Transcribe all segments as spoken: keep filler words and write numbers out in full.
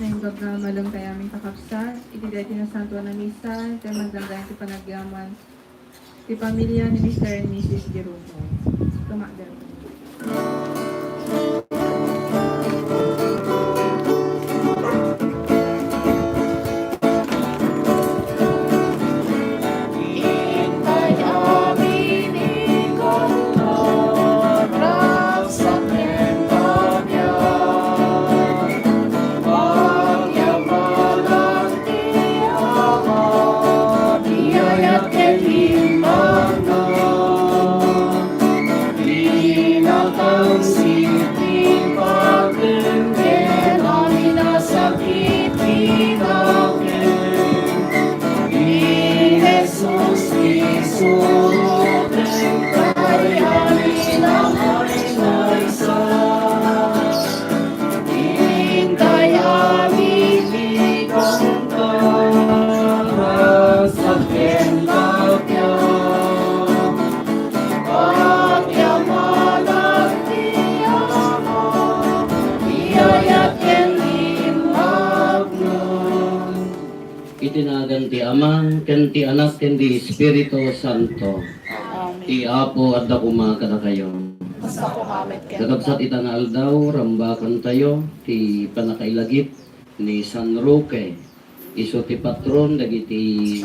Naimbag nga malem tayo amin kakabsat, iti daytoy nasantoan a misa, iti mangdanggan ti panagyaman ti pamilya ni Mister and Missus Girumo. Tumakder. Iti nagan ti Ama, ken ti Anak, ken ti Espiritu Santo. Amen. Ti Apo adda koma kadakayo. Kasta koma met kenka. Kakabsat, ita nga aldaw, rambakantayo ti pannakailagip ni San Roque. Isu ti patron dagiti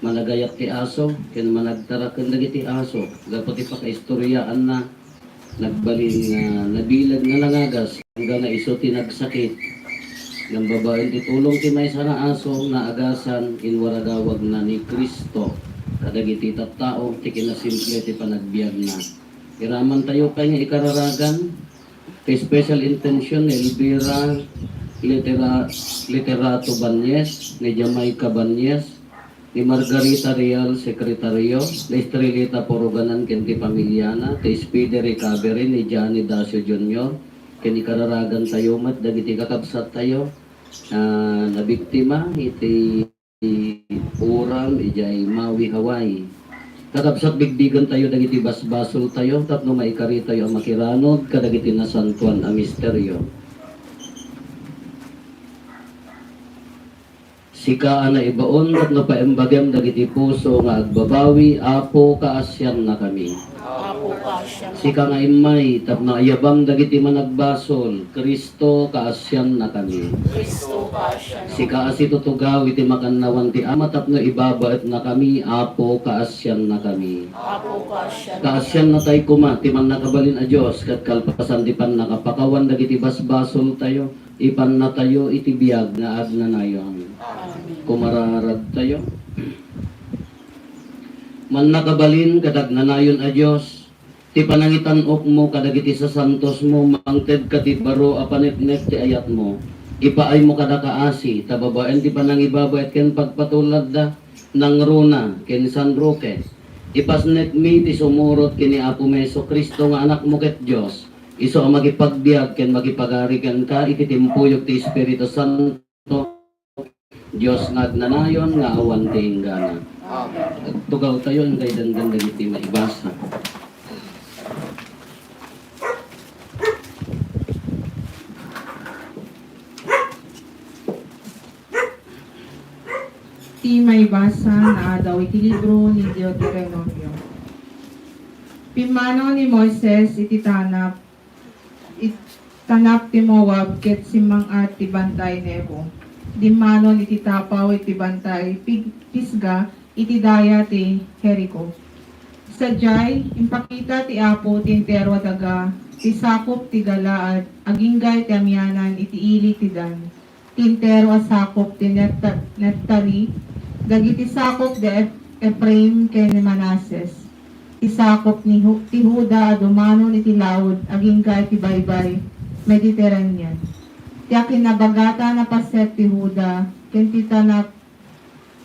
managayat ti aso ken managtaraken dagiti aso. Gapu ti pakaistoriaanna, nagbalin nga nabileg nga nangagas, enggana isu ti nagsakit. Ngem babaen ti tulong ti maysa nga aso, naagasan, inwaragawagna ni Cristo kadagiti tattao ti kinasimple ti panagbiagna. Iramantayo pay nga ikararagan ti special intention ni Elvira Litera-, Literato Bañez, ni Jamaica Bañez, ni Margarita Real, Sekretario, ni Estrelita Poroganan ken ti pamiliana, ti speedy recovery ni Johnny Dacio Junior, ken ikararagantayo met dagiti kakabsattayo a nabiktima iti uram idiay Maui, Hawaii. Kakabsat, bigbigantayo dagiti basbasoltayo tapno maikaritayo a makiranud kadagiti nasantoan a misterio. Sika a naibaon tapno paimbagem dagiti puso nga agbabawi, Apo, kaasiannakami. Apo, kaasiannakami. Sika nga immay tapno ayabam dagiti managbasol, Cristo, kaasiannakami. Cristo, kaasiannakami. Sika a situtugaw iti makannawan ti Ama tapno ibabaetnakami, Apo, kaasiannakami. Apo, kaasiannakami. Kaasiannatay koma ti Mannakabalin a Dios ket kalpasan ti pannakapakawan dagiti basbasoltayo, ipannatayo iti biag nga agnanayon. Amen. Kumararadtayo. Mannakabalin ket agnanayon a Dios, ti panangitan-okmo kadagiti sasantosmo mangted ka ti baro a paneknek ti ayatmo, ipaaymo kada kaasi, ta babaen ti panangibabaet ken pagpatuladda, nangruna ken San Roque. Ipasnekmi ti sumurot ken ni Apomi Jesu-Cristo nga Anakmo ket Dios, isu a makipagbiag ken makipagari kenka iti timpuyog ti Espiritu Santo, Dios nga agnanayon nga awan ti inggana. Amen. Agtugawtayo, inkay denggen dagiti maibasa. Ti maibasa nga adaw iti libro ni Deuteronomio. Pimmanaw ni Moises iti tanap, it-, tanap ti Moab ket simmang-at ti Bantay Nebo. Dimmanon iti tapaw iti Bantay Pig-, Pisga iti daya ti Jerico. Sadiay, impakita ti Apo ti entero a daga ti sakup ti Galaad agingga iti amianan iti ili ti Dan. Ti entero a sakup ti Nefta-, Neftali, dagiti sakup ti Ef-, Efraim ken ni Manases, ti sakup ni Hu-, ti Juda a dumanon iti laud agingga iti baybay Mediterranean, ti akinabagatan a paset ti Juda, ken ti tanap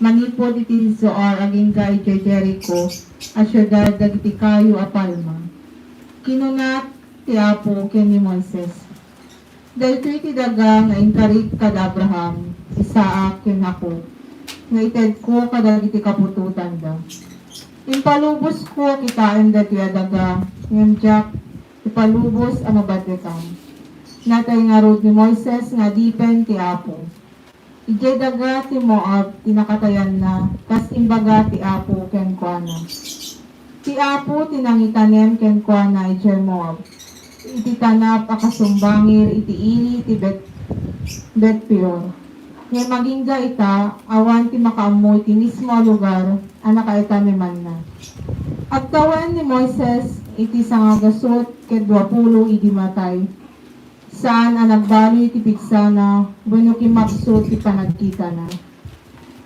manipud iti Zoar agingga idiay Jerico a siudad dagiti kayo a palma. Kinuna ti Apo ken ni Moises, Daytoy ti daga nga inkarik kad Abraham, Isaac, ken Jacob, nga itedko kadagiti kaputotanda. Impalubosko kitaen daytoy a daga, ngem diak ipalubos a mabaddekan. Natay ngarud ni Moises nga adipen ti Apo. Idiay daga ti Moab ti nakatayanna, kas imbaga ti Apo kenkuana. Ti Apo ti nangitanem kenkuana idiay Moab, iti tanap a kasumbangir iti ili ti Bet-, Bet-Peor. Ngem agingga ita, awan ti makaammo iti mismo a lugar a nakaitanemanna. Agtawen ni Moises iti sangagasut ket duapulo idi matay. Saan a nagbali ti pigsana wenno kimmapsut ti panagkitana.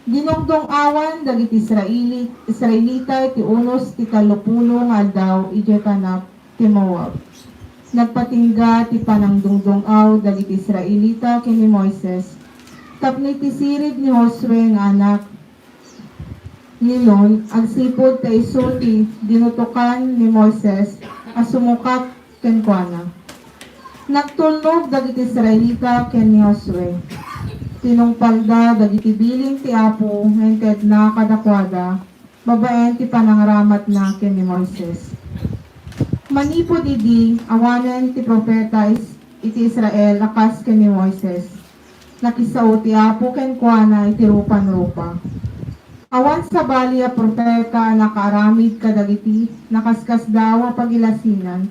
Dinungdung-awan dagiti Israeli-, Israelita iti unos ti tallopulo nga aldaw idiay tanap ti Moab. Nagpatingga ti panangdungdung-aw dagiti Israelita ken ni Moises tapno iti sirib ni Josue nga anak ni Nun agsipud ta isu ti dinutokan ni Moises a sumukak kenkuana. Nagtulnog dagiti Israelita ken ni Josue. Tinungpalda dagiti bilin ti Apo nga intedna kadakuada babaen ti panangaramatna ken ni Moises. Manipud idi, awanen ti profeta is-, iti Israel a kas ken ni Moises. Nakisao ti Apo kenkuana iti rupan-rupa. Awan sabali a profeta a nakaaramid kadagiti nakaskasdaaw a pagilasinan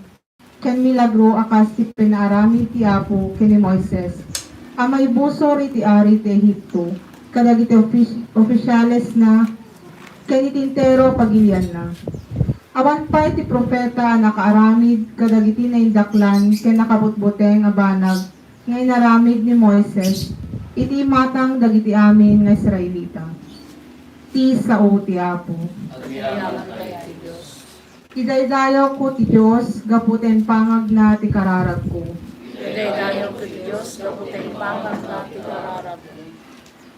ken milagro a kas ti pinaaramid ti Apo ken ni Moises a maibusor iti ari ti Egipto kadagiti ofis-, ofisialesna ken iti entero a pagilianna. Awan pay ti profeta a nakaaramid kadagiti naindaklan ken nakabutbuteng a banag nga inaramid ni Moises iti imatang dagiti amin nga Israelita. Ti sao ti Apo. Agyaman ti Dios. Idaydayawko ti Dios gapu ta impangagna ti kararagko. Idaydayawko ti Dios gapu ta impangagna ti kararagko.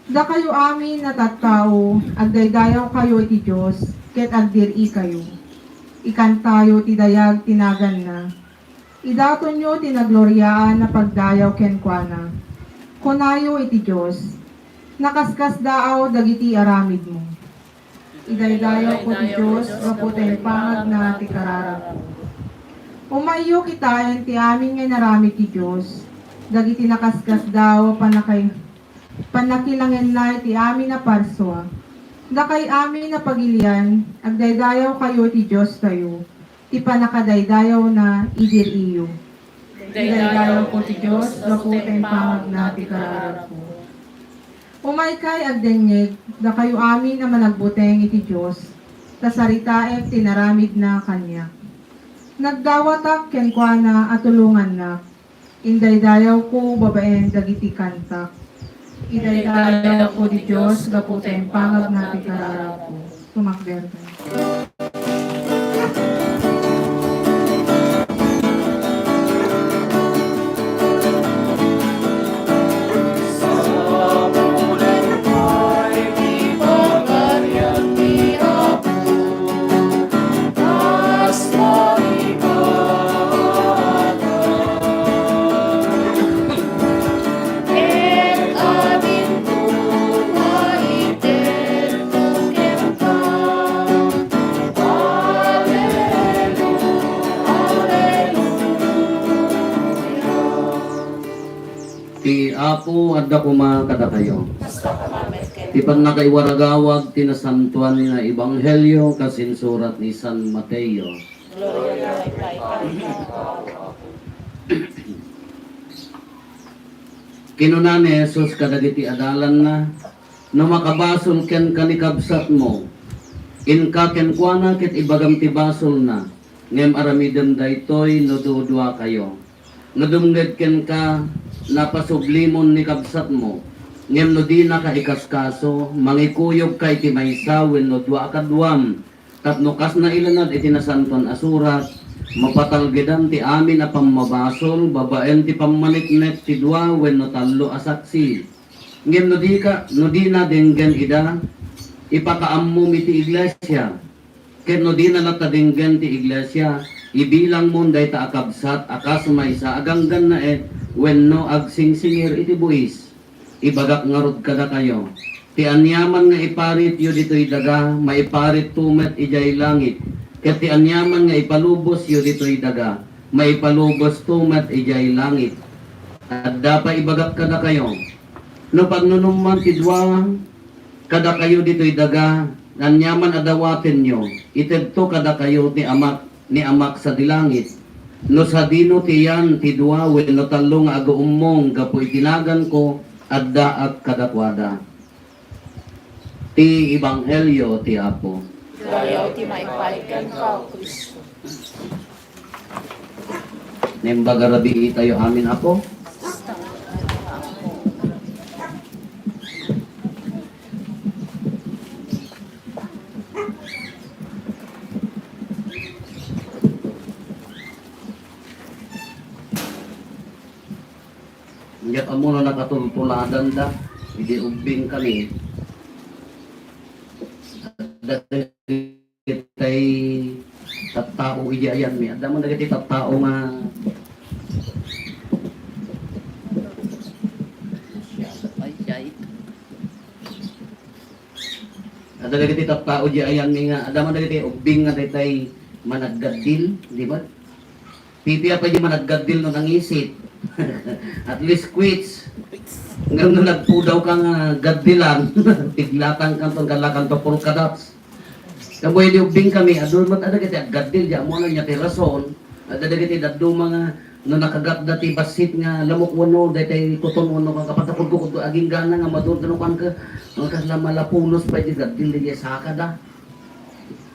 Dakayo amin a tattao, agdaydayawkayo iti Dios, ket agdir-ikayo. Ikantayo ti dayag ti naganna. Idatonyo ti nagloriaan a pagdayaw kenkuana. Kunayo iti Dios, nakaskasdaaw dagiti aramidmo. Idaydayawko ti Dios gapu ta impangagna ti kararagko. Umayyo kitaen ti amin nga inaramid ti Dios, dagiti nakaskasdaaw a pannakay-, pannakilangenna iti amin a parsua. Dakay amin a pagilian, agdaydayawkayo iti Diostayo, ti pannakadaydayawna idir-iyo. Idaydayawko ti Dios gapu ta impangagna ti kararagko. Umaykay agdengngeg, dakayo amin a managbuteng iti Dios, ta saritaek ti inaramidna kaniak. Nagdawatak kenkuana a tulongannak. Indaydayawko babaen dagiti kantak. Idaydayawko ti Dios gapu ta impangagna ti kararagko. Tumakder. Ti Apo adda koma kadakayo. Ti pannakaiwaragawag ti nasantoan nga ebanghelio kas insurat ni San Mateo. Kinuna ni Jesus kadagiti adalanna, "No makabasol kenka ni kabsatmo, inka kenkuana ket ibagam ti basolna, ngem aramidem daytoy no duduakayo. No dumngeg kenka, napasublimon ni kabsatmo, ngem no dinaka ikaskaso, mangikuyogka iti maysa wenno dua a kaduam, tapno kas nailanad iti Nasantoan a Surat, mapatalgedan ti amin a pammabasol babaen ti pammaneknek ti dua wenno tallo a saksi. Ngem no dika, no dina denggen ida, ipakaammom iti iglesia. Ket no dina latta denggen ti iglesia, ibilangmon dayta a kabsat a kas maysa a ganggannaet wenno agsingsingir iti buis." Ibagak ngarud kadakayo, ti aniaman nga iparityo ditoy daga, maiparitto met idiay langit, ket ti aniaman nga ipalubosyo ditoy daga, maipalubosto met idiay langit. Adda pay ibagak kadakayo, no pagnunuman ti dua kadakayo ditoy daga, aniaman a dawatenyo, itedto kadakayo ti Amak, ni Amak sadi langit. No sadino ti yan ti dua wenno tallo nga aguummong gapu iti naganko, addaak kadakuada. Ti Ebanghelio ti Apo. Dayaw ti maipaay kenka, O Cristo. Naimbag a rabii tayo amin, Apo. Diak ammo no nakatultuladanda, idi ubbing kami. Adda dagiti tattao idi ayanmi. Adda man dagiti tattao nga Ay, ay. Adda dagiti tattao di ayanmi nga, adda man dagiti ubbing nga daytay managgaddil, di ba? Pipiya pay di managgaddil no nangisit. At least quits. Ngem no nagpudaw ka nga gaddilan, piglatang kanton galakan to polka dots. Kabuy di ubbing kami, adu met adda dagiti aggaddil, di ammo ania ti rason. Adda dagiti dadduma nga, no nakagatda ti bassit nga lamok wenno daytay kuton wenno kan kapatakudkod, aginggana nga madun, no kuan ka, no kasla malapunos pay di gaddil, di sakada.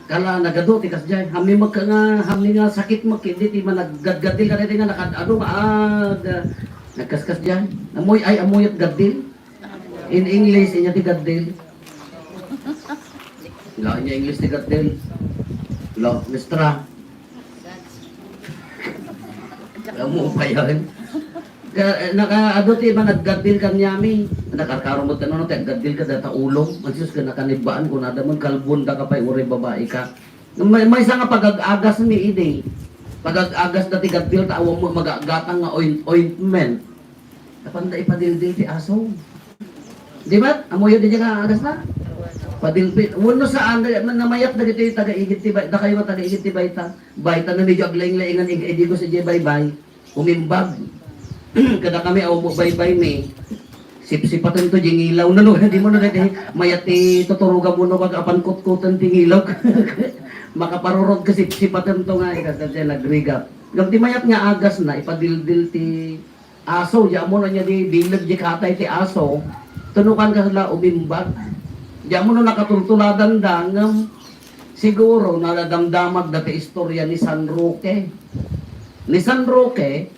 Kala nagadu ti kasdiay. Hammi met ka nga, hammi nga sakit met, di ti managgadgaddil ka daytay nga nakad-adu nga, ah, ga-, nagkaskasdiay. Amoy, ay, amoy et gaddil. In English, inya ti gaddil. La, inya English ti gaddil. La, mistra. Amo pa yan. Ka, naka, adu ti managgaddil kaniami. Nakarkaro met kano, no, ti aggaddil ka data ulom. Ansius ka nakanibbaan, kunada man, kalbon da ka pay, uray babai ka. May, maysa nga pagag-agas mi idi. Pagag-agas da ti gaddil, ta awan mo magagatang nga oint-, ointment. Apanda ipadildil ti aso. Di ba? Amoyo di nga agas na? Padilpit. Wenno saan, da-, man-, namayat dagiti taga-igid ti bay-, dakayo nga taga-igid ti bayta. Bayta na medyo aglaing-laingan, ig-, idigos idiay baybay. Umimbag. Kada kami, aw mo baybay mi. Sipsipaten to, di ngilaw na, no? Di mo na, dati, mayat ti tuturugan mo, no, pag apan kutkutan ti ngilaw. Makaparurot ka, sipsipaten to nga, ikas na siya nagrigat. Ngam di mayat nga agas na, ipadildil ti aso, di ammo na niya di bilag di katay ti aso, tunukan ka sila umimbag. Di ammo no nakatultuladan da, ngem siguro nadamdamag dati istorya ni San Roque. Ni San Roque,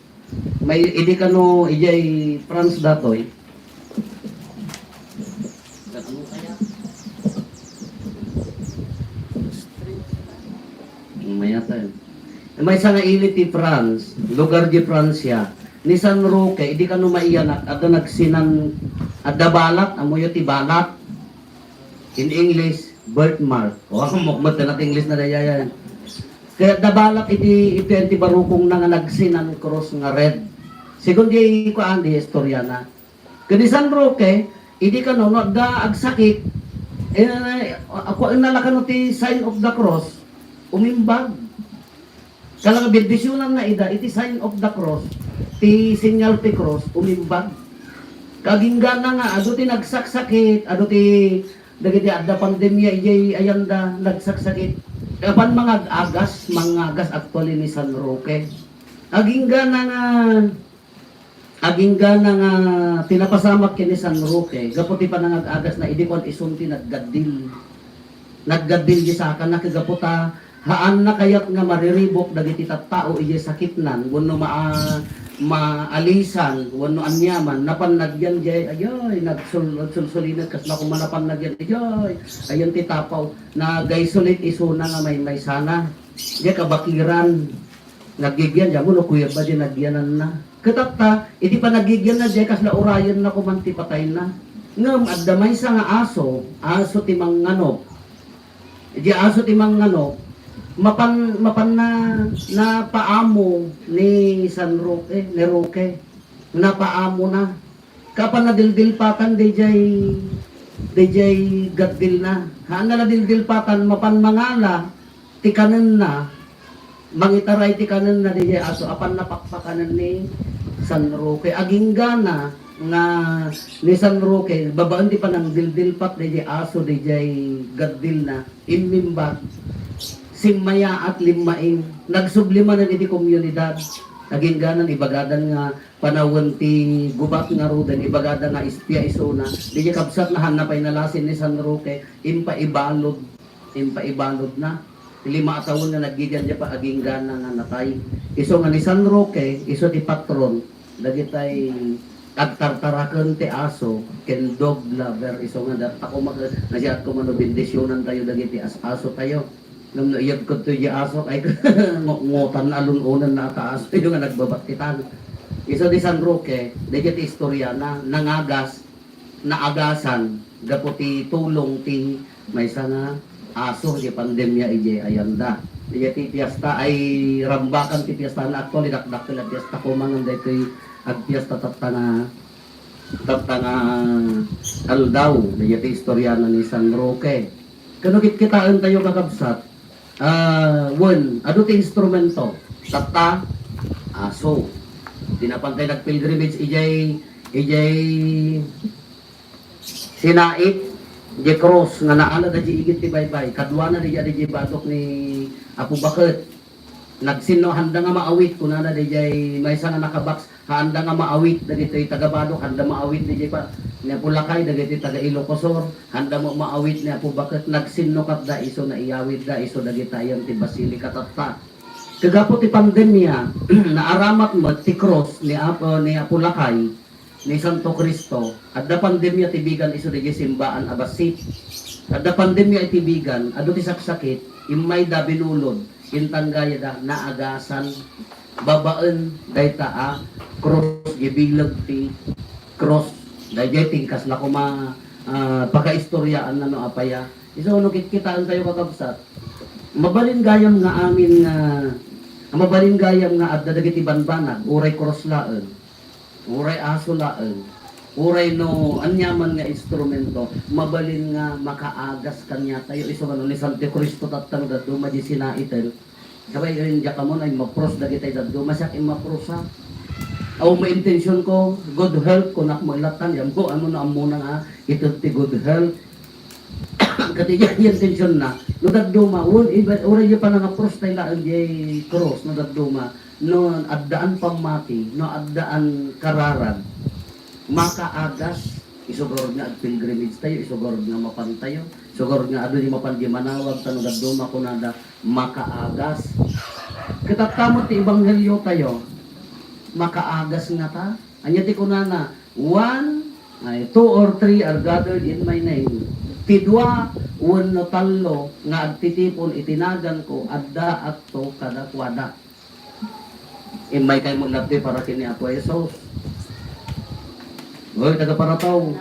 may idi kano ijay France datoy. Mayat, eh. Maysa nga ili ti France, lugar di Francia. Ni San Roque, idi kano maiyanak, adda nagsinan, adda balat, amoyo ti balat. In English, birthmark. O, mukmet na ti English na dayayan. Kaya adda balat iti, iti, iti barukong na nga nagsinan cross nga red. Segun di kuan, di istorya na. Ken ni San Roque, idi kano, no adda agsakit, eh, ako, nala kano ti sign of the cross, umimbag. Kala nga bendisyonanna ida iti sign of the cross, ti senyal ti cross, umimbag. Kaginggana nga, adu ti nagsaksakit, adu ti dagiti adda pandemia, ijay ayanda, nagsaksakit. Apan mangag-agas, mangagas actually ni San Roque. Aginggana nga, Aginggana nga ti napasamak ken ni San Roque, gapu ti panangag-agasna idi kuan isun ti naggaddil. Naggaddil di sakana, ket gapu ta haanna kayat nga mariribuk dagiti tattao idiay sakitnan, wenno maa-, maalisan, wenno aniaman, napan nagyan diay, ayay, nagsul-, nagsulsulinag, kasla koma napan nagyan, ayay, ayan ti tapaw, nag-isolate isuna nga maymaysana. Diay kabakiran. Nagyagian, diammo no kuya ba di nagyananna. Ket apta, idi panagyagianna, diay kasla urayenna koman ti patayna. Ngem adda maysa nga aso, aso ti mangnganok. Idi aso ti mangnganok, mapan, mapan na, napaamo ni San Roque, ni Roque. Napaamona. Kapan nadildilpatan diay, diay gaddilna. Haanna nadildilpatan, mapan mangala ti kanenna, mangitaray ti kanenna diay aso, apan napakpakanen ni San Roque. Aginggana nga ni San Roque, babaen ti panangdildilpat daydiay aso daydiay gaddilna, immimbag, simmayaat, limmaing, nagsubli manen iti komunidad. Aginggana ibagadan nga panawen ti gubat ngaruden, ibagada nga espia isuna. Daydiay kabsatna, hanna pay nalasin ni San Roque, impaibalud, impaibaludna. Lima a tawen nga naggigan daydiay pa aginggana nga natay. Isu nga ni San Roque, isu ti patron dagitay agtartaraken ti aso ken dog lover. Isu nga dat-, ako mag-, nasiat ko mano bendisyonantayo dagiti as-asotayo. Ngem no iyagko toy di aso, ay, ngo-, ngotan alun-onan na ta asoyo nga nagbabattitan. Isu di San Roque, dagiti istoriana, nangagas, naagasan gapu ti tulong ti maysa nga aso, di pandemia idiay ayanda. Iya ti piesta ay rambakan ti piesta na aktual, idakdakkel a piesta, kumangan daytoy agpiesta tatta nga, tatta nga aldaw, iya ti istoriana ni San Roque. Kano kitkitaentayo, kakabsat, ah, wen, adu ti instrumento, tatta, aso. Di napantay nagpilgrimage idiay, idiay Sinait, di krus nga naala daydiay igid ti baybay, kaduana daydiay, daydiay badok ni Apo Baket. Nagsinno, handa nga maawit, kunana daydiay maysa nga nakabox, handa nga maawit dagitoy taga Badok, handa maawit daydiay pa, ni Apo Lakay, dagitoy taga Ilocos Sur, handa mo maawit ni Apo Baket. Nagsinno ket da isu, naiyawid da isu dagita ayan ti Basilica tatta. Kagapu ti pandemia, naaramat met ti krus ni Apo, ni Apo Lakay, ni Santo Cristo, adda pandemia ti bigan isu daydiay simbaan a bassit. Adda pandemia iti bigan, adu ti saksakit, immayda binulod, intanggayda, naagasan, babaen dayta a krus, gibileg ti krus. Daydiay ti inkasla koma, ah, pakaistoriaan na no apaya. Isu no kitkitaentayo, kakabsat, mabalin gayam nga amin nga, mabalin gayam nga adda dagiti banbanag, uray krus laeng. Uray aso laeng, uray no aniaman nga instrumento, mabalin nga makaagas kaniatayo. Isu nga ni Santo Cristo tatta no dadduma di sinaiten. Sabay, eh, diak ammo no immaprus dagitay dadduma, siak immaprus, ha. Aw, maintensyon ko, good health, kunak mo ilatan, yampo, ano na ammona nga, ited ti good health. Ket idiay intensionna, no dadduma, wen, iba, uray di panangaprus tay laeng diay krus, no dadduma, no addaan pammati, no addaan kararag, makaagas, isu garud nga agpilgrimage tayo, isu garud nga mapan tayo, isu garud nga adu di mapan di manawag, ta no dadduma, kunada, makaagas. Ket tatta met ti ebanghelio tayo, makaagas ngata. Ania ti kunana? One, ay, two or three are gathered in my name. Ti dua wenno tallo nga agtitipon iti naganko, addaakto kadakuada. Immay kay met laeng para ken ni Apo Jesus. Hoy, taga Paratong.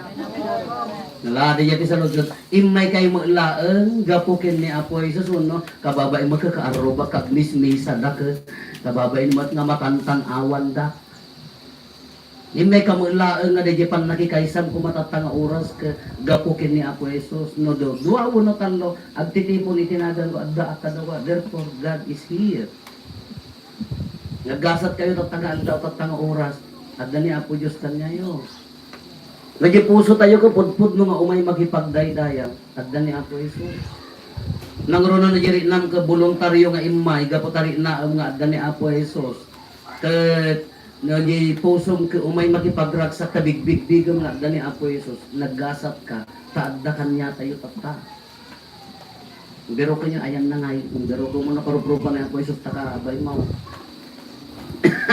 Naladi ya ti salud. Immay kay met laeng gapu ken ni Apo Jesus, wenno kababain met ka arruba, kagmismisada, kababain met nga matantan-awanda. Immay ka met laeng nga daydiay pannakikaysam koma tatta nga oras ket gapu ken ni Apo Jesus. No du-, dua wenno tallo, agtitipon iti naganko, addaak kadakuada. Therefore, God is here. Naggasat kayo tatta nga aldaw, tatta nga oras, adda ni Apo Dios kaniayo. No diay puso tayo ket pudpudno nga umay makipagdaydayag, adda ni Apo Jesus. Nangruna no diay riknam ket boluntario nga immay gapu ta riknaem nga adda ni Apo Jesus. Ket no diay pusom ket umay makipagragsak ta bigbigbigem nga adda ni Apo Jesus, naggasat ka, ta adda kaniatayo tatta. Biro kayo, ayan na ngay. Biro ko mo nakaruprupan ni Apo Jesus, taka, abay mo.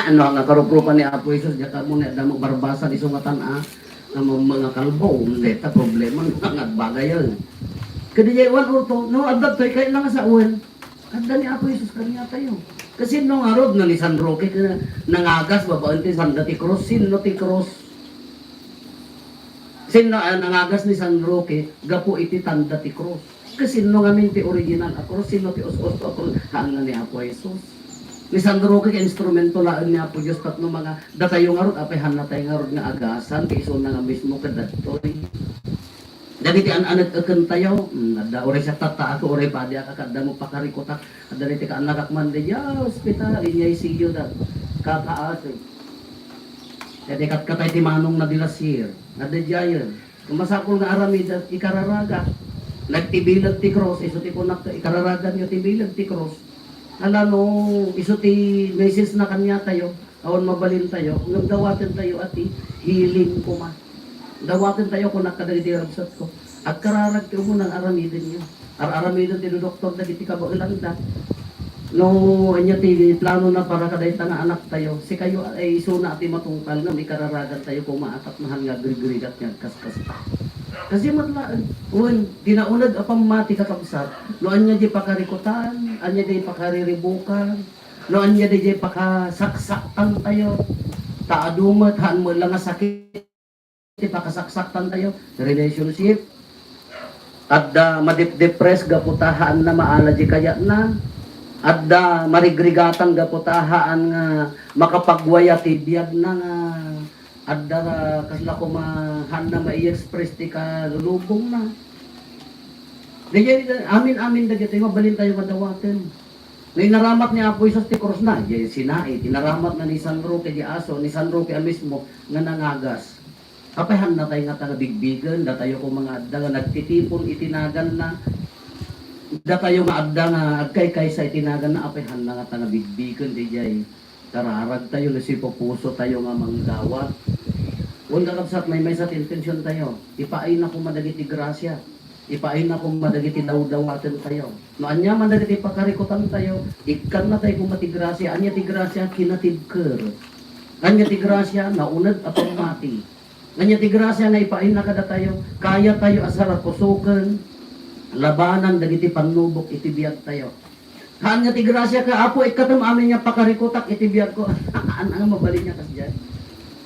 Ano nga karupropan ni Apo Jesus, diak ammo ni adda mo barbasan isu nga tan-a, nga mga kalbo, hindi ta problema, nga nagbagayan. Kadi jay wan urto, no, adda toy, kaya lang sa wan. Adda ni Apo Jesus kaniatayo. Kasi no nga rod, no, ni San Roque, ka nangagas, babaen ti sanda ti krus, sino ti krus? Sino, ah, nangagas ni San Roque, gapu iti tanda ti krus? Kasino ngamin ti original a krus? Sino ti us-usto a krus? Haan nga ni Apo Jesus. Ni San Roque ket instrumento laeng ni Apo Dios tapno mga datayo ngarud, apay, hannatay ngarud nga agasan, ti isuna nga mismo kadagtoy. Dagiti an-anak ken tayo, hmm, adda uray sa tataak, uray padi ak, adda mo pakarikutak, adda dagiti kaannakak man, di, ah, hospital, inyay siyo da, kakaas, eh. Kadi katkatay ti manong na de la Sierra. Adda diayen. Masapul nga aramid, ikararaga. Nagtibileg ti krus, isu ti kunak, ikararaganyo ti bileg ti krus. Ala no, isu ti message na kaniatayo, awan mabalintayo, ngem dawatentayo a ti healing koma. Dawatentayo, kunak kadagiti rabsatko. Agkararagkayo, aramidennyo. Ar-aramiden ti doktor dagiti kabaelanda. No, ania ti planona para kadayta nga anaktayo, sikayo, ay, isuna ti matungpal ngem ikararagantayo koma a tapno han nga agrigrigat nga agkaskasta. Kasi met laeng, wen, ti nauneg a pammati, kakabsat, no ania di pakarikutan, ania di pakariribukan, no ania di, di pakasaksaktantayo, ta adu met, haan met la nga sakit, ti pakasaksaktantayo, relationship, adda madep-depress gapu ta haanna maala di kayatna, adda marigrigatan gapu ta haan nga makapagwaya ti biagna nga adda kasla koma haanna mai-express ti kalulubongna. Daydiay, amin-amin dagitoy, mabalintayo nga dawaten. No inaramat ni Apo Jesus ti krusna, diay sinaed, inaramatna ni San Roque di Aso, ni San Roque a mismo nga nangagas. Apay, haannatay ngata nga bigbigen, datayo koma nga adda nga nagtitipon iti naganna, datayo nga adda nga agkaykaysa iti naganna, apay, haanna ngata nga bigbigen, daydiay kararagtayo, no sipupusotayo nga mangdawat. Wen, kakabsat, maymaysa ti intensiontayo. Ipaayna koma dagiti grasia. Ipaayna koma dagiti dawdawatentayo. No ania man dagiti pakarikutantayo, ikkannatay koma ti grasia. Ania ti grasia? Kinatibker. Ania ti grasia? Nauneg a pammati. Ania ti grasia nga ipaayna kadatayo? Kayatayo a sarakusoken, labanan dagiti pannubok iti biagtayo. Haan nga ti grasia ka, Apo, ikkatem amin nga pakarikutak iti biagko. Haan nga mabalin nga kasdiay.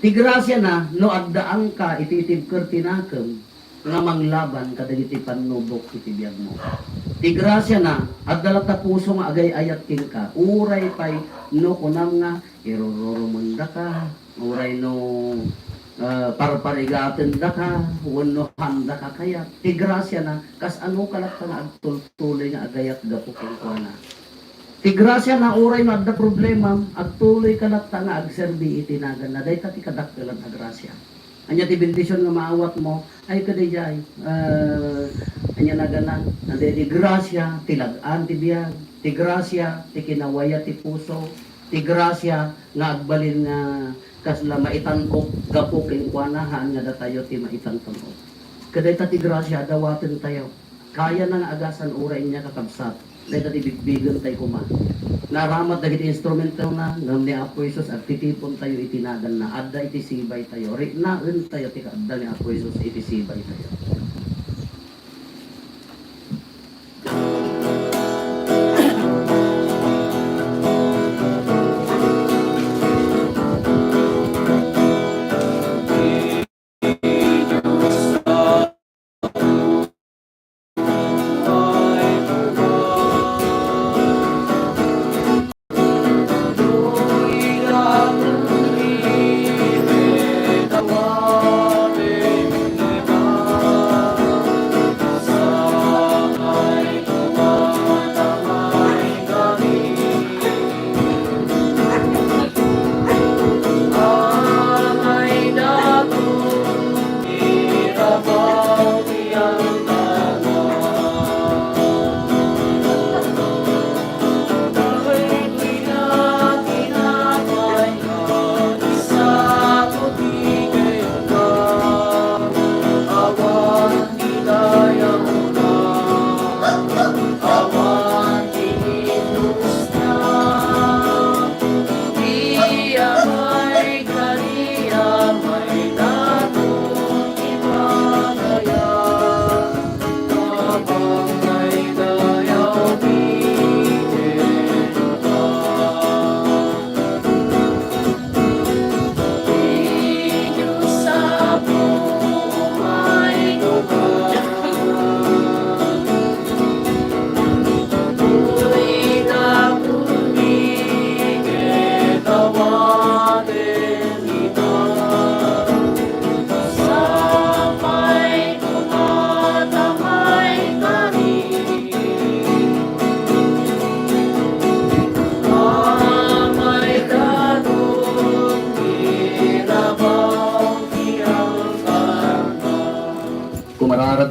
Ti grasiana, no addaanka iti tibker ti nakem nga manglaban kadagiti pannubok iti biagmo. Ti grasiana, adda latta puso nga agay-ayat kenka. Uray pay no kunam nga irururumendaka, uray no, ah, parparigatendaka, wenno haandaka kayat. Ti grasiana, kasanoka latta nga agtultuloy nga agayat gapu kenkuana. Ti grasiana, uray no adda problemam, agtuloyka latta nga agserbi iti naganna. Dayta ti kadakkelan a grasia. Ania ti bendision nga maawatmo? Ay, kadaydiay, ah, ania naganna? Adda ti grasia ti lag-an ti biag, ti grasia ti kinawaya ti puso, ti grasia nga agbalin nga kasla maitan-ok gapu kenkuana, haan nga datayo ti maitan-ok. Kadayta ti grasia a dawatentayo. Kayana nga agasan uray ania, kakabsat. Dayta ti bigbigentayo koma. Naaramat dagiti instrumentona, ngem ni Apo Jesus, agtitipontayo iti naganna. Adda iti sibaytayo. Riknaentayo ti kaadda ni Apo Jesus iti sibaytayo.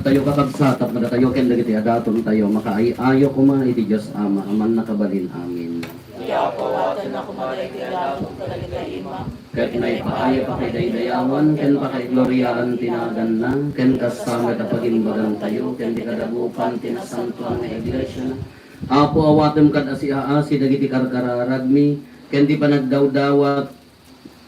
Tayo, kakabsat, tapno datayo ken dagiti adatontayo makaay-ayo koma iti Dios Ama a Mannakabalin. Amen. Ti Apo, awatenna koma daytoy a daton kadagiti ima. Ket naipaay a pakaidaydayawan ken pakaigloriaan ti naganna, ken kasta met a pagimbagantayo ken ti kadagupan ti nasantoan nga iglesiana. Apo, awatem kad asiaasi dagiti karkararagmi, ken ti panagdawdawat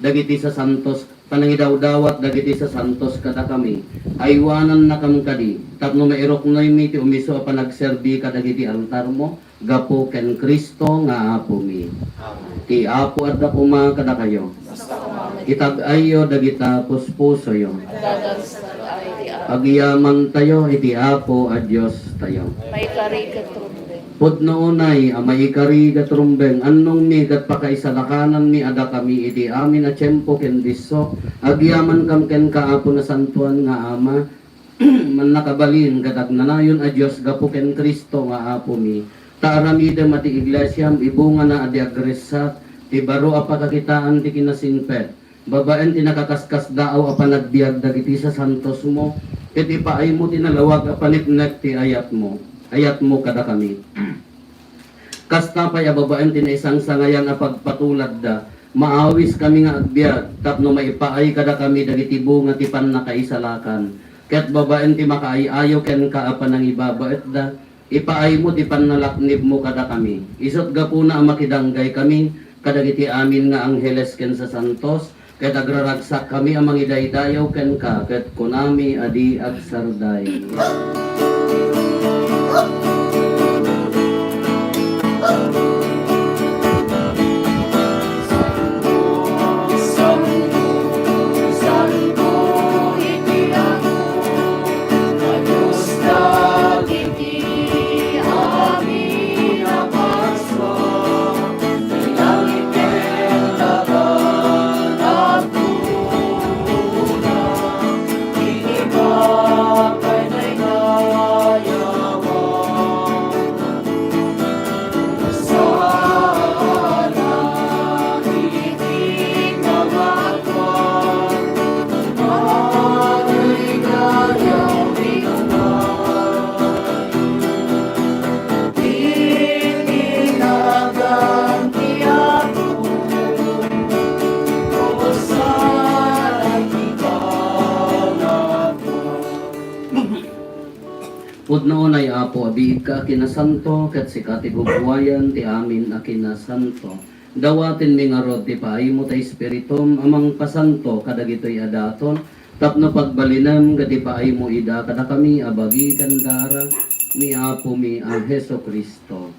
dagiti sasantos, panangidawdawat dagiti sasantos kadakami. Aywanannakam kadi, tapno mairuknoymi ti umisu a panagserbi kadagiti altarmo, gapu ken Cristo nga Apomi. Amen. Ti Apo adda koma kadakayo. Basta koma. Itag-ayyo dagita puspusoyo. Dadan sa ay ti Apo. Agyamantayo iti Apo a Diostayo. Maikari ket rumbeng. Pudno unay a maikari ket rumbeng, annongmi ket pakaisalakananmi a dakami iti amin a tiempo ken disso, agyamankam kenka, Apo, Nasantoan nga Ama, Mannakabalin ket agnanayon a Dios gapu ken Cristo nga Apomi, ta aramidem a ti iglesiam ibungana a di agressat, ti baro a pakakitaan ti kinasingpet, babaen ti nakaskasdaaw a panagbiag dagiti sasantosmo, ket ipaaymo ti nalawag a paneknek ti ayatmo, ayatmo kadakami. Kasta pay a babaen ti naisangsangayan a pagpatuladda, maawiskami nga agbiag tapno maipaay kadakami dagiti bunga ti pannakaisalakan, ket babaen ti makaay-ayo kenka a panangibabaetda, ipaaymo ti pannalaknibmo kadakami. Isut' gapuna a makidanggay kami kadagiti amin nga angheles ken sasantos, ket agraragsakkami a mangidaydayaw kenka, ket kunami a di agsarday. Pudno unay, Apo, a biigka a kinasanto, ket sika ti guguayan ti amin a kinasanto. Dawatenmi ngarud ti paaymo ta Espiritum a mangpasanto kadagitoy a daton, tapno pagbalinem ket ipaaymo ida kadakami a bagi ken dara ni Apomi a Jesu-Cristo.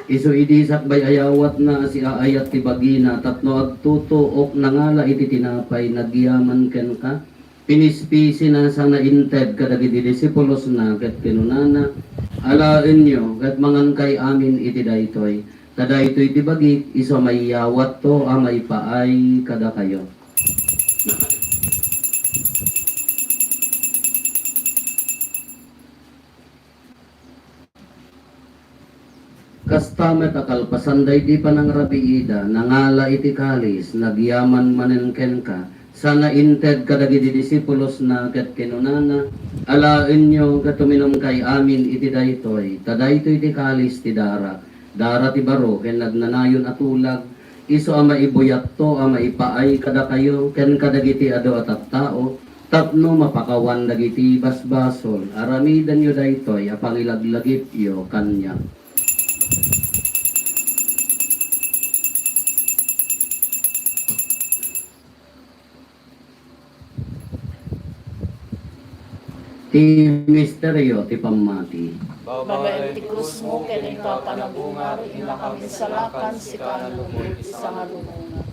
Isu idi sakbay a yawatna a siaayat ti bagina tapno agtutuok, nangala iti tinapay nagyaman kenka, pinispisina sana inted kadagiti disipulosna ket kinunana, "Alaenyo ket mangankay amin iti daytoy, ta daytoy ti bagik isu a maiyawatto a maipaay kadakayo." Kasta met a kalpasan daydi panangrabiida, nangala iti kalis, nagyaman manen kenka, sana inted kadagiti disipulosna ket kinunana, "Alaenyo ket uminumkay amin iti daytoy, ta daytoy ti kalis ti darak, dara ti baro ken nagnanayon a tulag, isu a maibuyatto a maipaay kadakayo ken kadagiti adu a tattao, tapno mapakawan dagiti basbasol. Aramidenyo daytoy a pangilaglagipyo kaniak." Ti misterio ti pammati. Babaen ti krusmo ken inka a panagungar, innakam insalakan, sika a nalugod iti sangalubongan.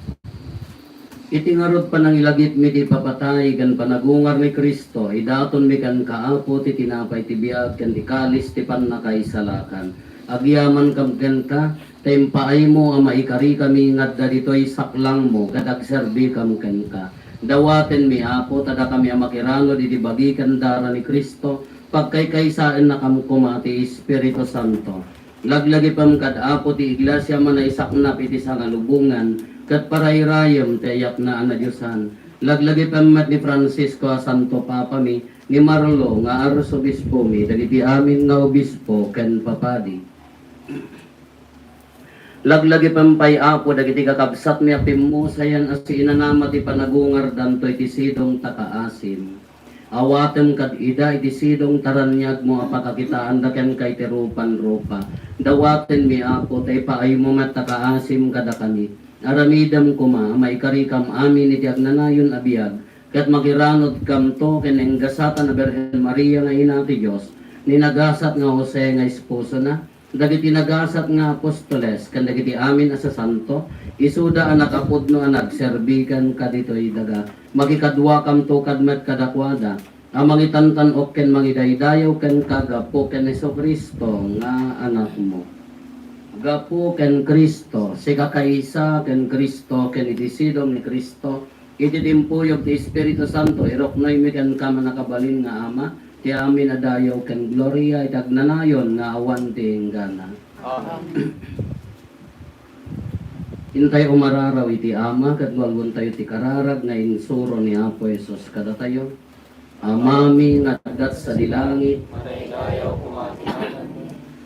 Iti ngarud panangilagipmi ti ipapatay ken panagungar ni Cristo, idatonmi kenka, Apo, ti tinapay ti biag ken ti kalis ti pannakaisalakan. Agyamankam kenka, ta impaaymo a maikarikami nga adda ditoy saklangmo ket agserbikam kenka. Dawatenmi, Apo, ta dakami a makiranud iti bagi ken dara ni Cristo, pagkaykaysaennakam koma ti Espiritu Santo. Laglagipem kad Apo ti Iglesia a naisaknap iti sangalubongan, ket parayrayem ti ayatna a nadiosan. Laglagipem met ni Francisco a Santo Papami, ni Marlo nga Arsobispomi, dagiti amin nga obispo ken papadi. Laglagipem pay, Apo, dagiti kakabsatmi a pimmusayan a siinanama ti panagungardanto iti sidong ta kaasim. Awatem kad ida iti sidong ta raniagmo a pakakitaanda kenka iti rupan-rupa. Dawatenmi, Apo, ta ipaaymo met ta kaasim kadakami. Aramidem koma a maikarikam amin iti agnanayon a biag, ket makiranudkamto ken naingasatan a Birhen Maria nga Ina ti Dios, ni nagasat nga Jose nga esposona, dagiti nagasat nga apostoles, ken dagiti amin a sasanto, isuda a nakapudno a nagserbi kenka ditoy daga. Makikaduakamto kad met kadakuada, a mangitantan-ok ken mangidaydayaw kenka gapu ken Jesu-Cristo nga Anakmo. Gapu ken Cristo, sika kaysa ken Cristo, ken iti sidong ni Cristo, iti timpuyog ti Espiritu Santo, iruknoymi kenka, mannakabalin nga Ama, ti amin a dayaw ken gloria iti agnanayon nga awan ti inggana. Amen. Intay umararaw iti Ama, ket walwentayo ti kararag nga insuro ni Apo Jesus kadatayo. Amami nga adda sadi langit, madaydayaw koma ti ngatanmo,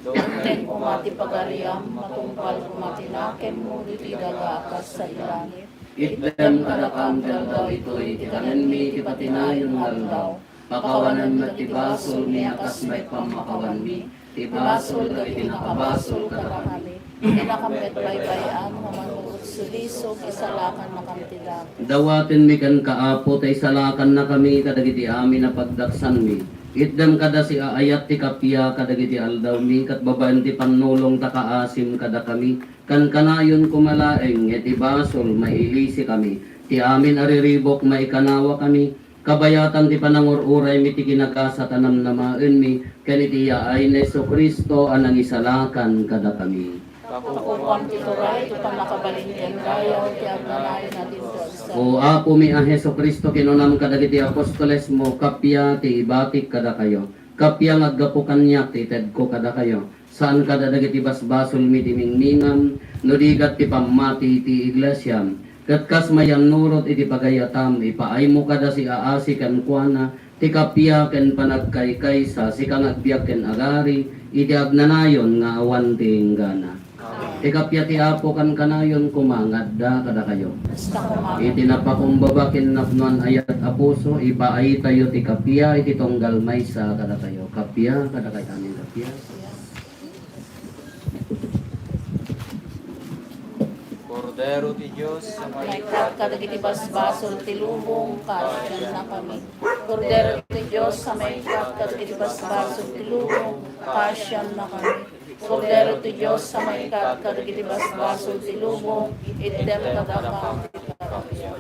dumteng koma ti pagariam, matungpal koma ti nakemmo ditoy daga a kas sadi langit. Itdem kadakam ti aldaw itoy ti kanenmi iti patinayon nga aldaw. Pakawanem met ti basolmi a kas met pammakawanmi ti basol dagiti nakabasol kadakami. Dinakam met baybay-an nga mangugotsulisog, isalakannakam ti dagos. Dawatenmi kenka, Apo, ta isalakannakami kadagiti amin a pagdaksanmi. Itdem kadasi a ayat ti kappia kadagiti aldawmi, ket babaen ti pannulong ta kaasim kadakami. Kankanayon koma laeng nga iti basol mailisikami. Ti amin a riribuk maikanawakami. Kabayatan ti panangur-uraymi ti kinagasat a namnamaenmi ken iti yaay ni Jesu-Cristo a nangisalakan kadakami. Kakukuam ti turay ti pannakabalin ken dayaw ti agnanayon a Dios. O Apomi a Jesu-Cristo, kinunam kadagiti apostolesmo, kappia ti ibatik kadakayo. Kappia nga aggapu kaniak ti itedko kadakayo. Saan kada dagiti basbasolmi ti mingmingam, no di ket ti pammati iti iglesiam. Ket kas mayannurot iti pagayatam, ipaaymo kadasi a asi kenkuana ti kappia ken panagkaykaysa, sika nga agbiag ken agari iti agnanayon nga awan ti inggana. Ti kappia ti Apo kankanayon koma nga adda kadakayo. Iti napakumbaba ken napnoan a yat a puso, ipaaytayo ti kappia iti tunggal maysa kadakayo. Kappia kadakayo amin, kappia. Kordero ti Dios a maikkat kadagiti basbasol ti lubong, kaasiannakami. Kordero ti Dios a maikkat kadagiti basbasol ti lubong, kaasiannakami. Kordero ti Dios a maikkat kadagiti basbasol ti lubong, itdem kadakam ti kappia.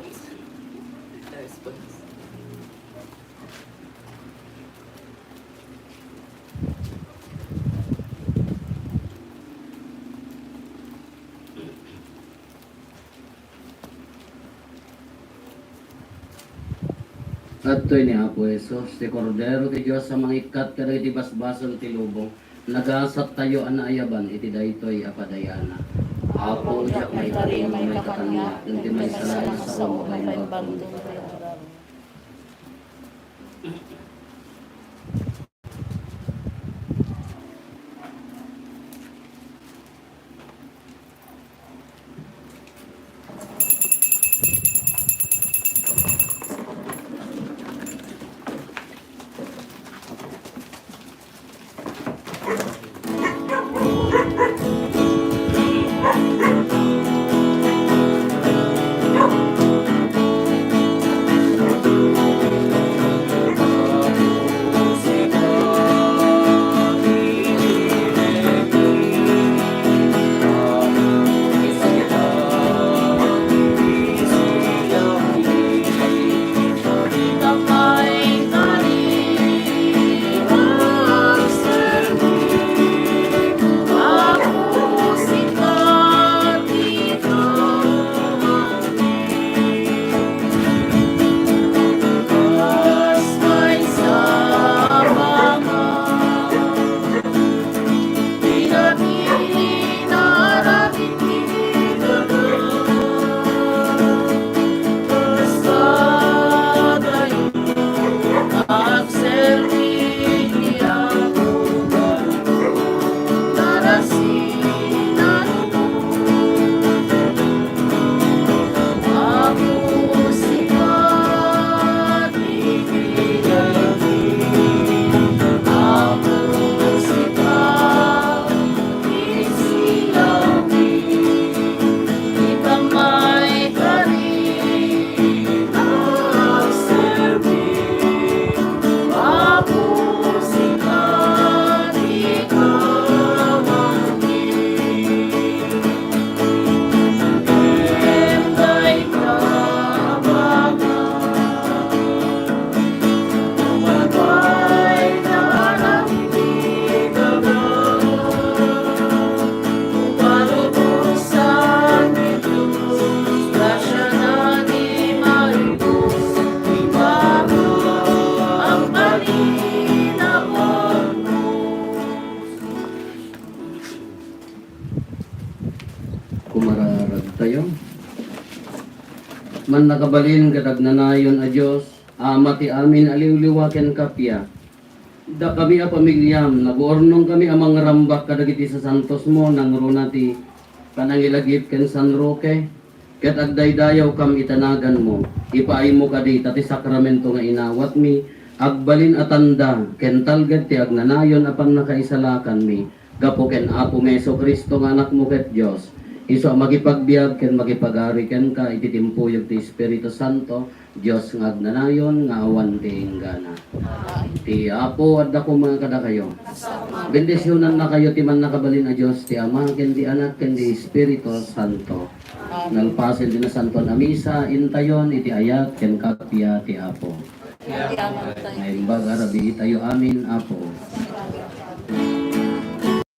Adtoy ni Apo Jesus, ti Kordero ti Dios a mangikkat kadagiti basbasol ti lubong. Nagasattayo a naayaban iti daytoy a padayana. Apo, diak maikari nga maikakaniak, ken ti maysa nga saom a paimbag. Mannakabalin ket agnanayon a Dios, Ama ti amin a liwliwa ken kappia. Dakami a pamiliam, naguurnongkami a mangrambak kadagiti sasantosmo nangruna ti Panangilagip ken San Roque, ket agdaydayawkam iti naganmo. Ipaaymo kadi ta ti sakramento nga inawatmi agbalin a tanda ken talged ti agnanayon a pannakaisalakanmi gapu ken Apomi Jesu-Cristo nga Anakmo ket Dios, isu a makipagbiag ken makipagari kenka iti timpuyog ti Espiritu Santo, Dios nga agnanayon nga awan ti inggana. Ti Apo adda koma kadakayo. Bendisionannakayo ti mannakabalin a Dios, ti Ama, ken ti Anak, ken ti Espiritu Santo. Nalpasen ti nasantoan a misa, intayon iti ayat ken kappia ti Apo. Naimbag a rabiitayo amin, Apo.